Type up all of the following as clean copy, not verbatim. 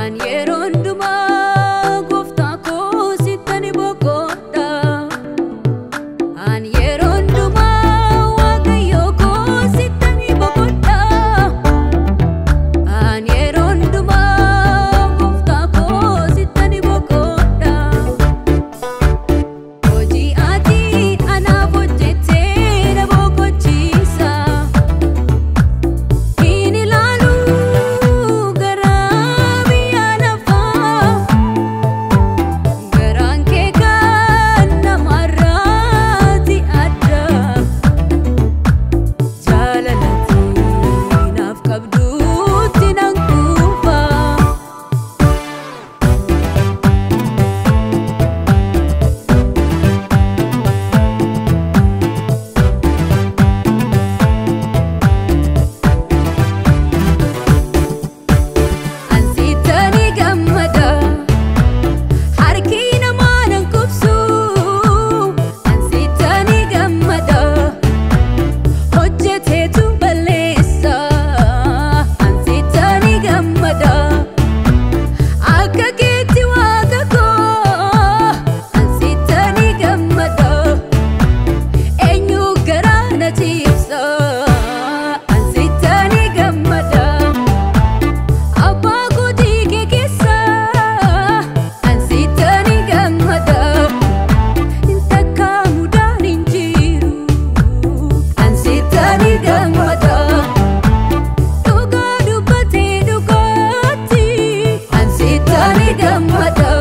An yeroo hundumaa gooftaa koo sittani boqodha. An yeroo hundumaa waaqayyo koo sittani boqodha. An yeroo hundumaa gooftaa koo sittani boqodha. Hojii ati anaaf hojjettee na boqochiisa. Hin ilaalu gara biyya lafaa. Garaan kee kan namarraati adda. Jaalalati naaf qabduutti nan kuufa. Ansittani gammada harki namaa nan kubsu. Ansittani gammada hojjeteetu balleessa. Ansittani gammada akka keetti waaqa koo. Ansittani gammada eenyu garaa na ciibsa. Ansittani gammada. Abbaa kootii kee keessa ansittani gammada. Takka mudaan hin jiru ansittani gammada. Dhugaa dubbatee dhugaatti ansittani gammada.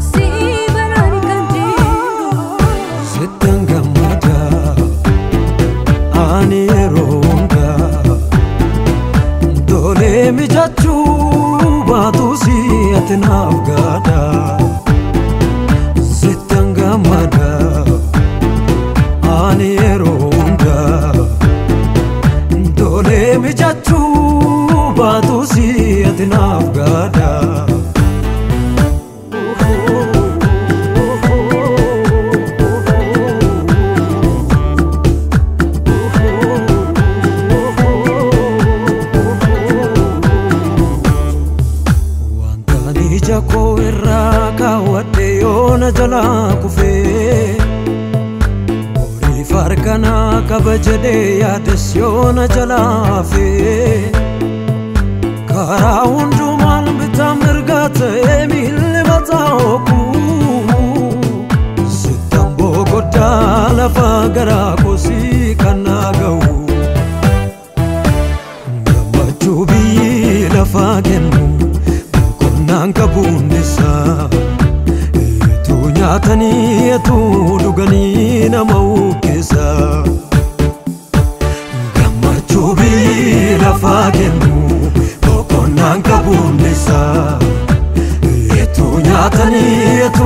Si baraan kan jiru. Sittan gammada ani yeroo hundaa tolee mijachuu baatus ati naaf gaadha. Sittan gammada ani yeroo hundaa tolee mijachuu baatus ati naaf gaadha. Wanta ani ija koo irraa kaawwadhe yoona jalaa kufee horiif harkanaa qaba jedhee yaades yoona jalaa hafee karaa hundumaan bitaa mirgaa ta'ee miilli mataa ookuu sittan boqoddaa lafa garaa kosii kan naa ga'u. Gammachuu biyyi lafaa kennu boqonnaan qabuun isaa eetuu nyaatanii eetuu dhuganii nama ukkeessa. Gammachuu biyyi lafaa kennu boqonnaan qabuun isaa eetuu nyaatanii eetuu.